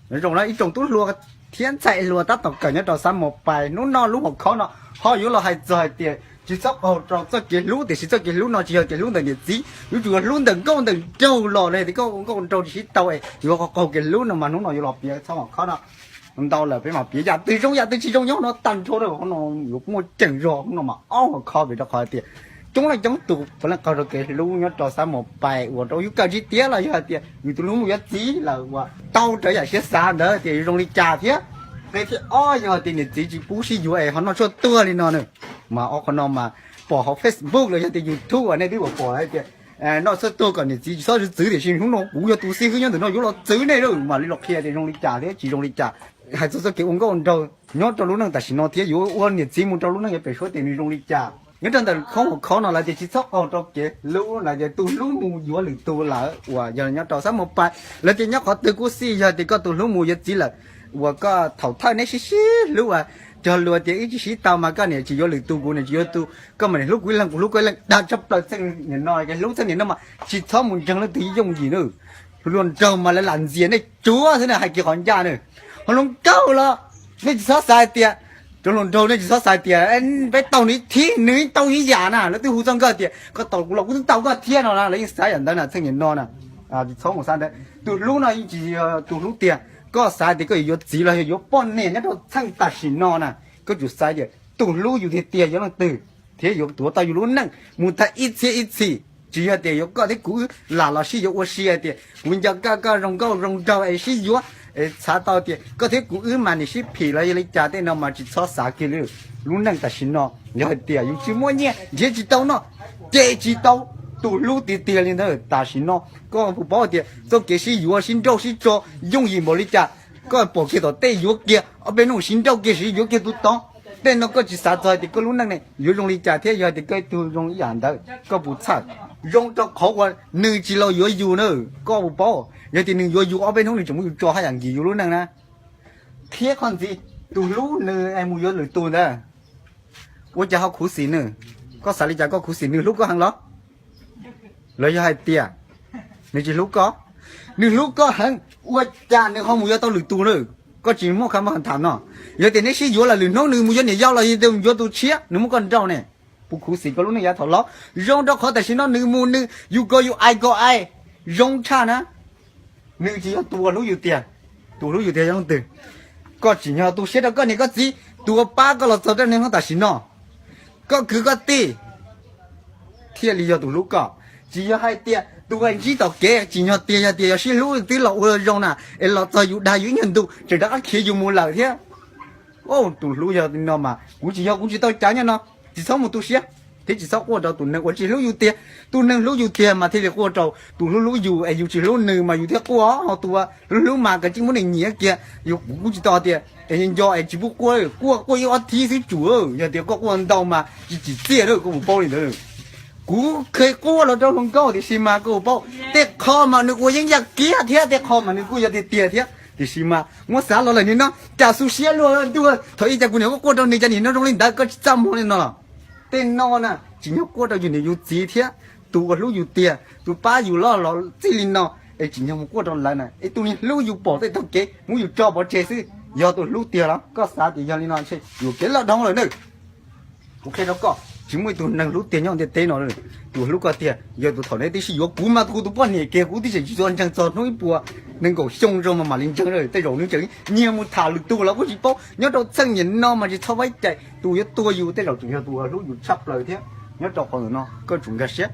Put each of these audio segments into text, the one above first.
Nyob zoo na ib tsoom tub hluas thiab ntxhais hluas tab tom kawm nyob rau xab mos pais, hnub no lub hom khov no ho yuav los hais txog hais tias tsis txhob qaug rau txoj kev hlub, tiam sis txoj kev hlub no tsis yog kev hlub ntawm niam txiv, yuav tsum yog hlub ntawm nkauj ntawm nraug los li tias koj ua nkauj nraug tsis sib tau es yuav qaug kev hlub no mas hnub no yuav los piav txhob hom khov no ntau lawm, peb mam piav yam twg zoo yam twg tsis zoo nyob no tag nrho, no yuav muaj ceem zog no mas ob hom khov vim rau qhov tias coob leej coob tus puav leej qaug rau kev hlub nyob rau xab mos pais uas rau yus kawm tsis tiav los yog hais tias yus tus hlub mus yuav txiv lawm uas tau raws yam siab xav ntawd tias yuav zoo li cas thiab. Qhov thib ob yog tias niam txiv tsis pub sib yuav es ho noj tshuaj tuag li no na, mas ob qhov no mas pom hauv Facebook los yog tias YouTube uas nej twb pom pom hais tias noj tshuaj tuag kom niam txiv tsis txhob txwv, tiam sis hnub no kuv yog tus xib hwb nyob ntawm no yuav los txwv nej lawm, mam li los qhia tias zoo li cas thiab tsis zoo li cas. Hais txog txoj kev ua nkauj nraug nyob rau lub neej tam sim no thiab yuav ua niam txiv mus rau lub neej yuav pem suab tias nws zoo li cas. Nyob rau ntawm qhov hom khov no lawv tias tsis txhob qaug rau kev hlub, lawv tias tus hlub mus yuav lwm tus lawm uas yog nyob rau xab mos pais, lawv tias nyob qhov twg kuj xij, yog tias koj tus hlub mus yuav txiv lawm uas koj thaum thawj neb sib sib hlub uas cog lus tias ib tsis sib tau mas koj niam tsis yuav lwm tus, kuv niam tsis yuav tus, koj mam niam hlub kuv ib leeg kuv hlub koj ib leeg, dag tshaj plaws txheej niam no, kev hlub txheej niam no mas tsis txhob mus ntseeg leej twg yooj yim na. Hluas nraug mas lawv lam ntxias nej tsuav xwb na, hais kiag qhov ncaj na. Ho hluas nkauj los nej tsis txhob xav hais tias, cov hluas nraug nej tsis txhob xav hais tias peb tau nws ib thib nws tau ib yam na, lawv twb hu txog nkawd tias koj tau kuv los kuv twb tau koj thiab no na, lawv yeej xav yam ntawd na, txheej niam no na. Tsis txhob mus xav ntawd, tus hlub no yeej tsis yog tus hlub tiag, koj xav tias koj yuav yuav txiv los yog yuav poj niam nyob rau txheej tam sim no na, koj tsum xav tias tus hlub yus tiag tiag yog leej twg thiab yuav tuav tau yus lub neej mus tag ib txhiab ib txhis. Tsis yog tias yuav koj thiab kuv wb lam los sib yuav ua si hais tias kuv nco koj, koj zoo nkauj zoo nraug es sib yuav, es xav tau tias koj thiab kuv wb mas nim sib phim los yog li cas tej no mas tsis txhob xav kiag li. Lub neej tam sim no yog hais tias yus tsis muaj nyiaj nrhiav tsis tau noj, ces tsis tau tus hlub tiag tiag li ntawd. Tam sim no koj puas paub tias txoj kev sib yuav sib nrauj sib tso yooj yim npaum li cas, koj pom kiag tom tej yuav kiag ob peb hnub sib nrauj kiag sib yuav kiag tus tod. Tej no koj tsis xav txog hais tias koj lub neej ne yuav zoo li cas thiab yog hais tias koj ib tug zoo ib yam ntawd koj puas txhawj? Zoo rau qhov uas nws tsis los yuav yus na, koj puas paub? Yog tias nws yuav yus ob peb hnub nws tseem muab yus tso haj yam nkis yus lub neej na. Thiab qhov ntxiv, tus hlub nws es mus yuav lwm tus ntawd, ua cas ho khuv xim nws? Koj xav li cas, koj khuv xim nws hlub koj heev los? Los yog hais tias nws tsis hlub koj? Nws hlub koj heev ua cas nws ho mus yuav tau lwm tus na? Koj tsis muaj kham tham no. Yog tias neb sib yuav lawm lwm hnub nws mus yuav niam yau los yog mus yuav tus tshiab nws muab koj nrauj ne, puas khuv xim koj lub neej yav thaum los? Zoo rau qhov tam sim no nws mus nws yus ko yus ais ko ais zoo tshaj na. Nws tsis yog tus uas hlub yus tiag. Tus hlub yus tiag yog leej twg? Koj tsim nyog tu siab rau koj niam koj txiv, tus uas pab koj los txog rau niaj hnub tam sim no. Koj kwv koj tij thiaj li yog tus hlub koj. Tsis yog hais tias tus uas ntsib tom kev, tsim nyog tiag yog tias yog sib hlub twb los ua zoo na, es los txog yus dag yus ib nyuag ntu tseem rov qab khiav yus mus lawm thiab. Tus hlub yog li no mas kuv tsis yog, kuv tsis tau cav nyob no. Tsis txhob mus tu siab thiab tsis txhob quaj rau tus neeg uas tsis hlub yus tiag. Tus neeg hlub yus tiag mas thiaj li quaj rau tus hlub hlub yus, es yus tsis hlub nws mas yus thiaj quaj. Ho tus hlub hlub mas kav tsij muab nws nyiav kiag. Yus kuv kuj tsis tau tias es nco es tsis pub quaj, quaj quaj ib ob thib xwb tsum. Yog tias koj quaj ntau mas tsis tsim txiaj na, koj puas paub li ntawd. Kuv kheev quaj los rau hluas nkauj tiam sis mas koj puas paub, tej qho mas nws ua yeeb yaj kiag thiab tej qho mas nws kuj yog tiag tiag thiab, tiam sis mas muab xav los lawm nim no cas xu siab luag ntuag. Thaum ub cas kuv niam quaj quaj rau nws, cas nim no zoo li ntawd, koj tsis txaj muag li no los? Tej no na tsim nyog quaj rau yus niam yus txiv thiab tus uas hlub yus tiag, tus pab yus los los txij li no, es tsim nyog mus quaj rau lawv na. Es tus niag hlub yus pom tej taug kev muab yus tso pov tseg xwb, yog tus hlub tiag los? Koj xav tias yog li no ntshe yus kev loj dhau lawm na. Kuv qhia rau koj, tsis muaj ib tug neeg hlub tiag nyob ntiaj teb no. Tus hlub koj tiag yog tus thaum neb twb sib yuav. Kuv mas kuv tus poj niam kiag kuv twb tseem tsis tau ntseeg txog hnub ib puas nees nkaum xyoo zoo mas mam li ntseeg. Tej zaum nws tseem nyiag mus tham lwm tus los kuj tsis paub. Nyob rau txheej niam no mas tsis txhob faib cai, tus yuav tuag yus tej zaum tseem yog tus hlub yus tshaj plaws thiab. Nyob rau qhov no koj tsum nkag siab.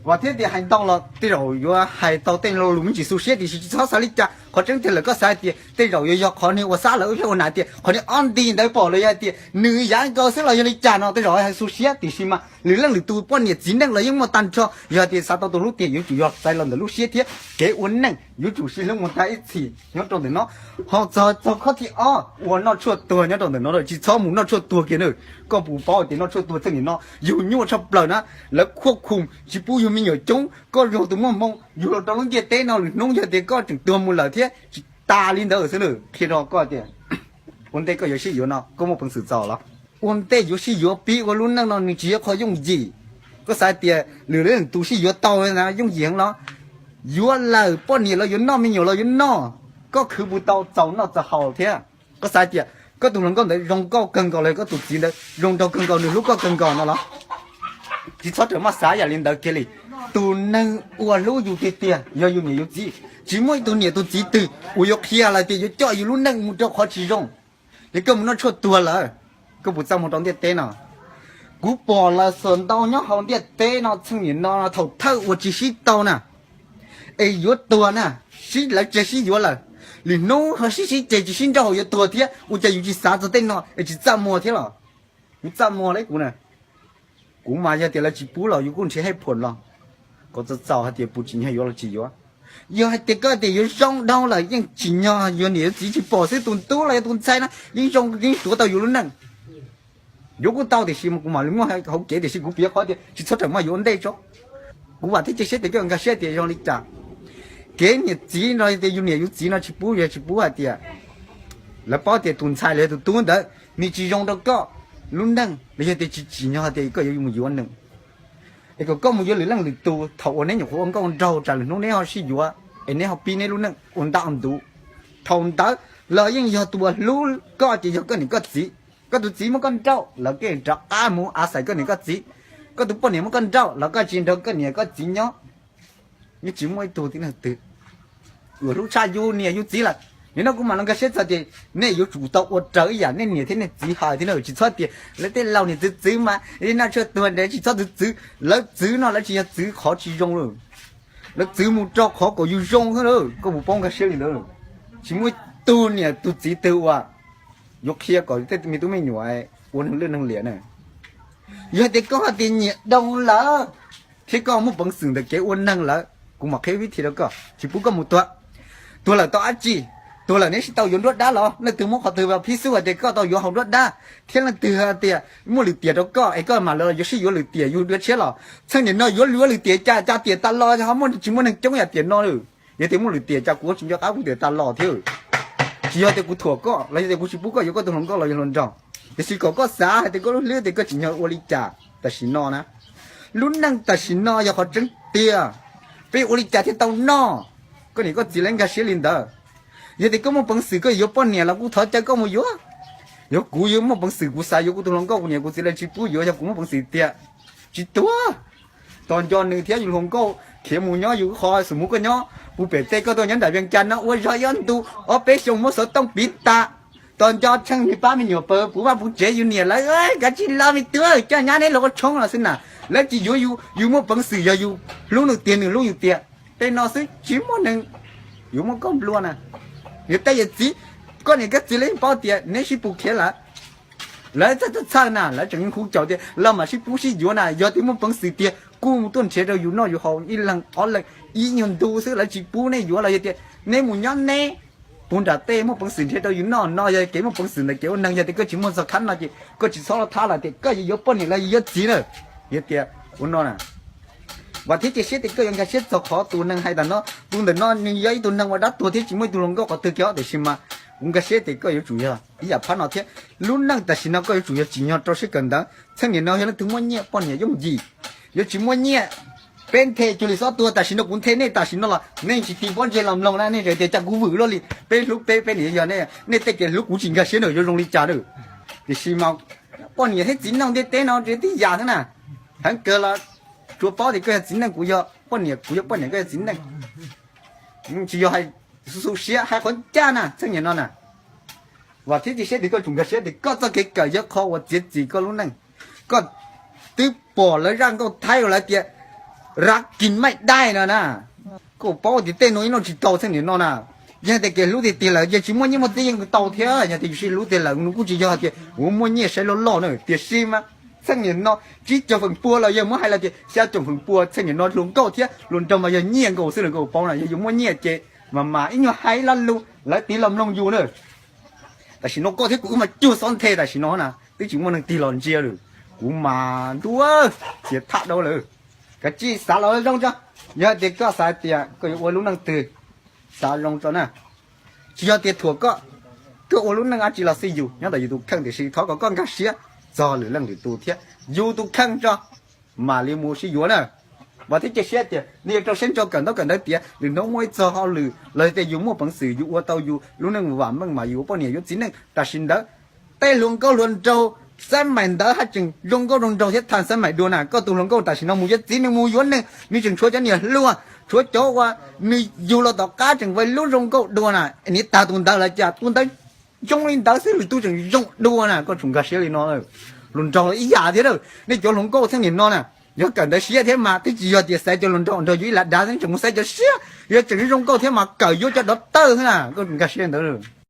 Vam thiab tias hais ntau los tej zaum yuav hais tau tej lo lus me ntsis xu siab, tiam sis tsis txhob xav li cas. Qhov tseeb tiag lawm koj xav hais tias tej zaum yuav yog qhov niag ua xab lawm wb pheej ua hnav tias qhov niag ob nti ntawd pom los yog hais tias nws yav nkaus xwb los yog li cas no tej zaum hais xu siab, tiam sis mas lwm leej lwm tus poj niam txiv neej los yeej muaj tag nrho. Yog hais tias xav tau tus hlub tiag yuav tsum yog xaiv los ntawm lub siab thiab kev ua neej, yuav tsum sib hlub mus tag ib txhis nyob rau ntawm no. Ho txog txog qhov thib ob uas noj tshuaj tuag nyob rau ntawm no lawm, tsis txhob mus noj tshuaj tuag kiag na. Koj puas paub tias noj tshuaj tuag txheej niam no yug nyuaj tshaj plaws na, lawv khuaj khum tsis pub yug me nyuam coob, koj yog tus muaj hmoo yug los rau lub ntiaj teb no lwm hnub yog tias koj tseem tuag mus lawm thiab tsis tas li ntawd xwb na. Qhia rau koj tias ua ntej koj yuav sib yuav no koj muaj peev xwm txaus los? Ua ntej yuav sib yuav pib ua lub neej no nws tsis yog qhov yooj yim. Koj xav tias lwm leej tus sib yuav tau na yooj yim heev los? Yuav lawm poj niam los yuav noj, me nyuam los yuav noj. Koj khwv puas tau txaus noj txaus haus thiab? Koj xav tias koj tus hluas nkauj ntawd zoo nkauj kawg nkaus los koj tus txiv ntawd zoo nraug kawg nkaus nws hlub koj kawg nkaus no los? Tsis txhob rawm maj xav yam li ntawd kiag li. Tus neeg uas hlub yus tiag tiag yog yus niam yus txiv. Tsis muaj ib tug niam tus txiv twg uas yuav qhia los tias yuav coj yus lub neej mus rau qhov tsis zoo. Ces koj mus noj tshuaj tuag lawm, koj puas txaj muag rau ntiaj teb no? Kuv pom lawv xuas ntau nyob hauv ntiaj teb no txheej niam no thaum thawj uas tsis sib tau na, es yuav tuag na, sib lawv tseg sib yuav lawm, lwm hnub ho sib sib tseg tsis sib nrauj hauv yuav tuag thiab, ua cas yus tsis xav txog tej no es tsis txaj muag thiab los? Kuv txaj muag li kuv na. Kuv mas yog tias lawv tsis pub los yus kuj nrhiav hej phuam los kom txaus txaus hais tias puas tsim nyog yuav los tsis yuav. Yog hais tias koj tias yuav zoo dhau lawm yeej tsim nyog yuav niam yuav txiv tsis pom xwb, tus tub los yog tus ntxhais no yeej zoo yeej tuav tau yus lub neej. Yuav kuj tau tiam sis kuv mam li muaj hauv kev tiam sis kuv piav qhov tias tsis txhob rawm maj yuav ua ntej tso. Kuv vam thiab cia siab tias koj nkag siab tias zoo li cas. Kev niam txiv no tias yus niam yus txiv no tsis pub yog tsis pub hais tias lawv paub tias tus ntxhais los yog tus tub ntawd nws tsis zoo rau koj lub neej los yog tias tsis tsim nyog tias koj yuav mus yuav nws, es kom koj mus yuav lwm leej lwm tus thaum uas neb nyuam qhuav ua nkauj nraug tsam lwm hnub neb ho sib yuav es neb ho pib neb lub neej ua ntaj ua ntuv. Thaum ntawd los yeej yog tus uas hlub koj ces yog koj niam koj txiv. Koj tus txiv muab koj nrauj los koj rov qab mus av xais koj niam koj txiv. Koj tus poj niam muab koj nrauj los koj tsis nrog koj niam koj txiv nyob. Yeej tsis muaj ib tug tib neeg twg uas hlub tshaj yus niam yus txiv lawm. Nim no kuv mam los nkag siab txog tias nej yuav tsum tau ua raws ib yam nej niam thiab nej txiv hais thiab na, tsis txhob tias lawv tej laus niam txiv txwv mas noj tshuaj tuag ntev tsis txhob txwv txwv. Lawv txwv no lawv tsis yog txwv qhov tsis zoo lawm, lawv txwv mus rau qhov kom yus zoo xwb lawm. Koj puas paub nkag siab li ntawd? Tsis muaj ib tug niam tus txiv twg uas yuav qhia kom tej me tub me nyuam ua neeg lwj neeg liam na. Yog tias koj hais tias nyiam dhau lawm thiab koj muaj peev xwm ntawm kev ua neeg lawm, kuv mam qhia vib thi rau koj, tsis pub koj mus tuag. Tuag lawm tau dab tsi? Tuag lawm neb sib tau yuav nruab dab los leej twg muab qhov twg phib xub hais tias koj tau yuav hauv nruab dab, thiab leej twg hais tias muaj lwm tiam rau koj es koj mam li yuav sib yuav lwm tiam yus dua tshiab los? Txheej niam no yuav yuav lwm tiam cas cas tiam tas los ho muaj tsis muaj neeg coob yam tiam no lawm. Yog tias muaj lwm tiam cas kuv tsis nco qab kuv tiam tas los thiab. Tsis yog tias kuv thuam koj los yog tias kuv tsis pub koj yuav koj tus hluas nkauj los yog hluas nraug, tiam sis kom koj xav hais tias koj lub hlwb tias koj tsim nyog ua li cas tam sim no na. Lub neej tam sim no yog qhov tseeb tiag, peb ua li cas thiaj tau noj? Koj niam koj txiv lawv nkag siab li ntawd. Yog tias koj muaj peev xwm koj yuav poj niam los kuv thov caw koj mus yuav. Yog kuv yuav muaj peev xwm kuv xav yuav kuv tus hluas nkauj kuv niam kuv txiv lawv tsis pub yuav, yog kuv muaj peev xwm tiag, tsis tuag, tos nco nws thiab yus hluas nkauj khiav mus nyob yus qhov xus mus koj nyob puv pem tej koj tuaj nyob nram Vias Cas no ua zog ib ob ntu, ob peb xyoo muab xov tooj piv tas. Tos nco tsheej me pab me nyuam pawg puv vaj puv tsev yus niam lawv kav tsij los me tub coj nyab neb los ua tshoob los xwb na. Lawv tsis yuav yus, yus muaj peev xwm yog yus hlub nws tiag nws hlub yus tiag. Tej no xwb tsis muaj neeg yuav muab koj nplua na. Yog tej yawm txiv, koj niam koj txiv lawv yeej paub tias neb sib pus khiav lawm. Lawv txhawj txhawj na, lawv tseem hu caum tias los mam sib pub sib yuav na, yog tias muaj peev xwm tiag kuj mus tuaj nrhiav rau yus noj yus haus ib leeg ob leeg ib nyuag ntu xwb, lawv tsis pub neb yuav los yog tias neb mus nyob neb puag nram tej muaj peev xwm nrhiav rau yus noj no yog kev muaj peev xwm ntawm kev ua neeg, yog tias koj tsis muaj txog khab no ces koj tsis txhob los thab los tias koj yuav yuav poj niam los yuav yuav txiv na. Yog tias ua no na, vam thiab cia siab tias koj yuav nkag siab txog qhov tus neeg hais tas no, tus ntawm no nws yog ib tug neeg uas dab tuag thiab tsis muaj ib tug hluas nkauj qhov twg kiag, tiam sis mas kuv nkag siab tias koj yuav tsum yog ib yam phab no thiab. Lub neej tam sim no koj yuav tsum yog tsim nyog rau siab kawm ntawv. Txheej niam no yog leej twg muaj nyiaj poj niam yooj yim, yuav tsis muaj nyiaj. Peb nthe cuag li xob tuag, tam sim no kuv nthe nej tam sim no los nej tsis ti pob ntseg los mloog na, nej tseem tias cas kuv vwm luaj li. Peb hlub peb, peb niam yog nej, nej tej kev hlub kuv tsis nkag siab na yuav zoo li cas na. Tiam sis mas poj niam thiab txiv neej ntiaj teb no tsis tib yam xwb na. Heev kawg los tsuas paub tias koj yog txiv neej, kuv yog poj niam, kuv yog poj niam, koj yog txiv neej. Tsis yog hais xu siab hais qhov ncaj na, txheej niam no na. Vam thiab cia siab tias koj tsum nkag siab tias koj txoj kev kawm yog qhov uas txiav txim koj lub neej. Koj twb pom lawv zaj nkauj Thaib uas lawv tias rab kis maij dai no na. Koj paub tias tej no ib no tsis tau txheej niam no na. Yog tias kev hlub tiag tiag lawm yeej tsis muaj nyiaj muaj txiaj yeej tau thiab, yog tias yus sib hlub tiag lawm nws kuj tsis yog hais tias uas muaj nyiaj saib loj loj na. Tiam sis mas txheej niam no tsib caug feem pua los yog muab hais los tias xya caum feem pua txheej niam no hluas nkauj thiab hluas nraug mas yog nyiaj nkaus xwb, lawv nkaus paub na, yog yus muaj nyiaj ces mas mas ib nyuag hais ib lo lus lawv tig los mloog yus na. Tam sim no koj thiab kuv wb mas cuag xob nthe tam sim no na, twb tsis muaj neeg tig los ntsia lawm. Kuv mas ntuj, xiav thaj dau lawm. Kav tsij xav los zoo tso. Yog tias koj xav tias koj yuav ua lub neej twg, xav zoo tso na. Tsis yog tias thuam koj, koj ua lub neej dab tsi los xij yus nyob ntawm yus tus kheej, tiam sis thov kom koj nkag siab txog lwm leej lwm tus thiab yus tus kheej tso mam li mus sib yuav na. Vam thiab cia siab tias nej yuav rau siab ntso kawm ntaub kawm ntawv tiav, lwm hnub muaj ib txog hauj lwm los tias yus muaj peev xwm yus ua tau yus lub neej vam meej mas yus ua poj niam yuav txiv neej. Tam sim ntawd tej hluas nkauj hluas nraug xab maim ntawd haj tseem zoo nkauj zoo nraug thiab thaj xab maim dua na. Koj tus hluas nkauj tam sim no mus yuav txiv neej mus yuav neej, nws tseem tshuav cov niam hluas, tshuav cov uas nws yug los tom qab tseem ua lub zoo nkauj dua na. Niam tag tus ntawd lawm cas tus ntawd zoo li ntawd xwb lwm tus tseem zoo dua na. Koj tsum nkag siab li no. Hluas nraug ib yam thiab, nej cov hluas nkauj thiab nim no na, yog kawm ntawv siab thiab mas twb tsis yog tias xaiv cov hluas nraug nrog yus ib lam dav xwb, tseem mus xaiv cov siab, yog tseem zoo nkauj thiab mas kawm yuav cov dov tawj xwb na. Koj tsum nkag siab ntawd.